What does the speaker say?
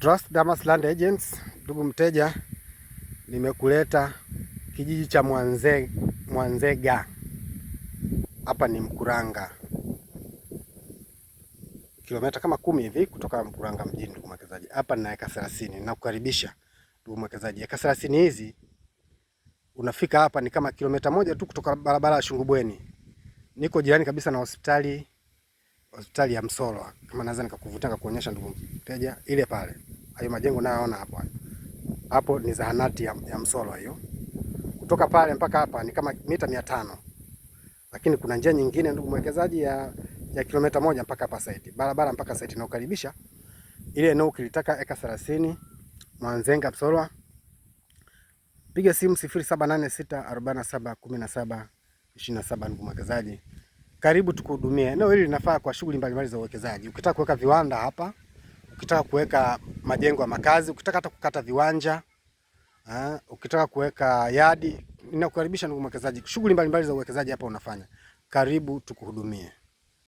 Trust Damas Land Agents, ndugu mteja, nimekuleta kijiji cha Mwanzega. Hapa ni Mkuranga, kilomita kama 10 hivi kutoka Mkuranga mjini. Ndugu mwekezaji, hapa nina eka 30. Nakukaribisha ndugu mwekezaji. Eka 30 hizi unafika hapa ni kama kilomita 1 tu kutoka barabara ya Shungubweni. Niko jirani kabisa na hospitali ya Msolwa. Kama naweza nikakuvuta nikakuonyesha ndugu mteja, ile pale. Hayo majengo nayoona hapo. Hapo ni zahanati ya Msolwa hiyo. Kutoka pale mpaka hapa ni kama mita 500. Lakini kuna njia nyingine ndugu mwekezaji ya kilomita 1 mpaka hapa site. Barabara mpaka site inakukaribisha. Ile eneo ukilitaka eka 30 Mwanzenga Msolwa. Piga simu 0786471727 ndugu mwekezaji. Karibu tukuhudumie. Eneo hili linafaa kwa shughuli mbalimbali za uwekezaji. Ukitaka kuweka viwanda hapa, ukitaka kuweka majengo ya makazi, ukitaka hata kukata viwanja, ukitaka kuweka yadi, ninakukaribisha ndugu mwekezaji. Shughuli mbalimbali za uwekezaji hapa unafanya. Karibu tukuhudumie.